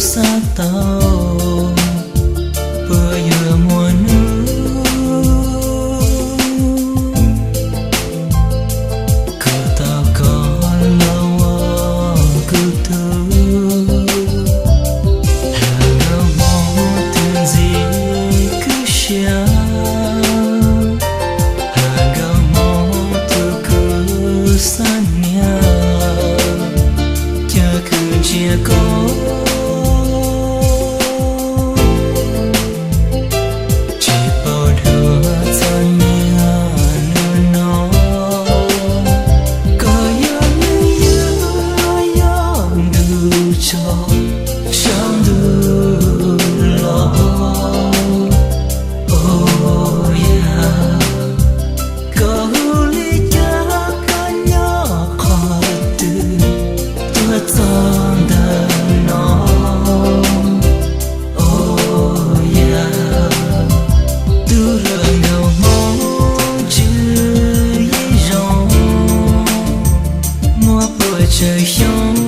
Xav tau puas yuav muaj hnub koj tau koj los ua kuv tug. Hluas nkauj Hmoob twb ntxim kwv siab, hluas nkauj Hmoob tus kuv xab niag, cov kwv ntsia koj tsis paub dua txog niaj hnub no. Koj yog neeg ywg los yog ntuj tsaug, sab ntuj los, oh yeah. Koj hu li cas, koj nyob qhov twg, tuaj txog ntawm no, oh yeah. Tus hluas nkauj Hmoob tswv yim zoo, muaj pua tsawg xyoo